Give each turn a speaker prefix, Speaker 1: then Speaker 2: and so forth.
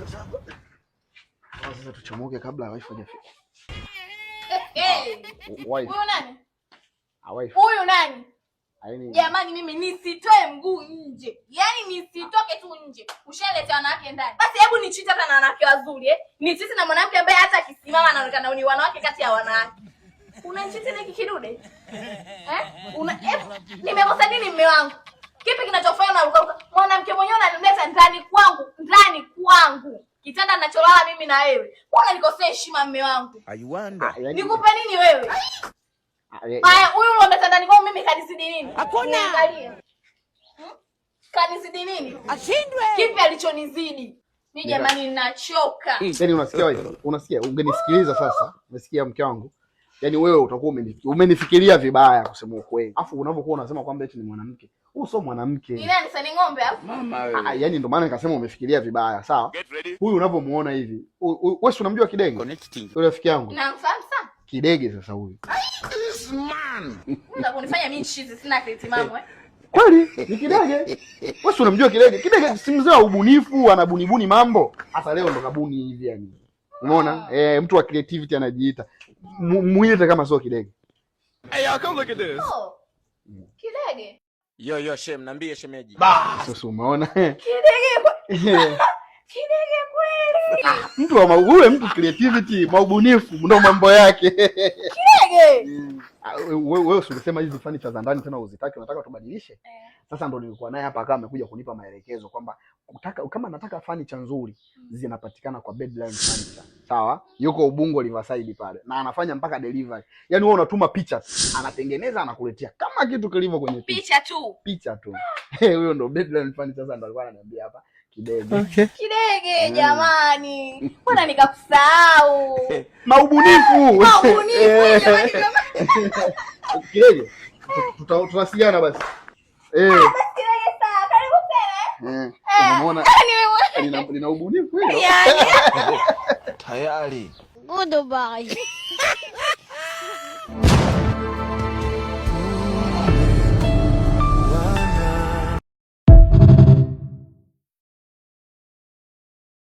Speaker 1: Sasa hapa. Sasa tuchomoke kabla wife hajafika.
Speaker 2: Hey.
Speaker 1: Wife.
Speaker 2: Huyu nani?
Speaker 1: Ah, wife.
Speaker 2: Huyu nani?
Speaker 1: Yaani
Speaker 2: Jamani, mimi nisitoe mguu nje, yaani nisitoke tu nje. Ushaleta wanawake ndani, basi hebu nicheat hata na wanawake wazuri, eh? Nicheat na mwanamke ambaye hata akisimama anaonekana ni wanawake kati ya wanawake. Unanicheat na hiki kidude, eh? Nimekosa nini mme wangu? Kipi kinachofanya unarukaruka? Mwanamke mwenyewe unanileta ndani kwangu, ndani kwangu, kitanda ninacholala mimi na wewe. Mbona nikosea heshima mme wangu?
Speaker 3: I wonder.
Speaker 1: Ah, yaani
Speaker 2: Nikupe nini wewe?
Speaker 1: Ah,
Speaker 2: Haya, huyu uliomleta ndani kwangu mimi kanizidi nini?
Speaker 3: Hakuna.
Speaker 2: Niangalie. Kanizidi nini?
Speaker 3: Ashindwe.
Speaker 2: Kipi alichonizidi? Mi jamani, ninachoka.
Speaker 1: Yaani unasikia wewe? Unasikia? Ungenisikiliza sasa. Umesikia mke wangu? Yaani wewe utakuwa umenifikiria vibaya kusema ukweli. Alafu unavyokuwa unasema kwamba eti ni mwanamke. Huyu sio mwanamke.
Speaker 2: Ni nani sasa, ni ng'ombe hapo?
Speaker 3: Mama
Speaker 1: Ah,
Speaker 3: wewe.
Speaker 1: yaani ndo maana nikasema umefikiria vibaya, sawa?
Speaker 4: Get ready.
Speaker 1: Huyu unavyomuona hivi, wewe si unamjua Kidege?
Speaker 3: Connecting.
Speaker 1: Yule rafiki yangu.
Speaker 2: Namfahamu sana.
Speaker 1: Kidege sasa huyu.
Speaker 3: This man.
Speaker 2: Unataka kunifanya mimi chizi, sina akili timamu, eh?
Speaker 1: Kweli ni Kidege. Wewe si unamjua Kidege? Kidege si mzee wa ubunifu, anabunibuni mambo. Hasa leo ndo kabuni hivi yani. Umeona? Eh, mtu wa creativity anajiita. Muite kama sio Kidege.
Speaker 4: Hey, y'all, come look at this.
Speaker 2: Oh. Kidege.
Speaker 3: Yo yo shem, niambie shemeji.
Speaker 1: Sasa umeona?
Speaker 2: Kidege Kidege kweli.
Speaker 1: Mtu wa yule mtu creativity, maubunifu ndo mambo yake.
Speaker 2: Kidege.
Speaker 1: Ah, wewe si ulisema hizi furniture za ndani tena uzitaki, unataka tubadilishe?
Speaker 2: Eh.
Speaker 1: Sasa ndo nilikuwa naye hapa akawa amekuja kunipa maelekezo kwamba kutaka kama nataka furniture nzuri zinapatikana kwa Bedline Furniture. Sawa? Yuko Ubungo Riverside pale na anafanya mpaka delivery. Yaani wewe unatuma picha tu, anatengeneza anakuletea kama kitu kilivyo kwenye picha.
Speaker 2: Picha tu.
Speaker 1: Picha tu. Huyo ndo Bedline Furniture, sasa ndo alikuwa ananiambia hapa Kidege.
Speaker 3: Okay.
Speaker 2: Kidege jamani. Mbona nikakusahau?
Speaker 1: Maubunifu.
Speaker 2: Maubunifu jamani.
Speaker 1: Kidege. Tutawasiliana basi. Eh.
Speaker 2: Basi Kidege sawa. Karibu tena.
Speaker 1: Eh. Umeona?
Speaker 2: Nimemuona.
Speaker 1: Nina ubunifu hilo.
Speaker 2: Yaani.
Speaker 3: Tayari.
Speaker 5: Goodbye.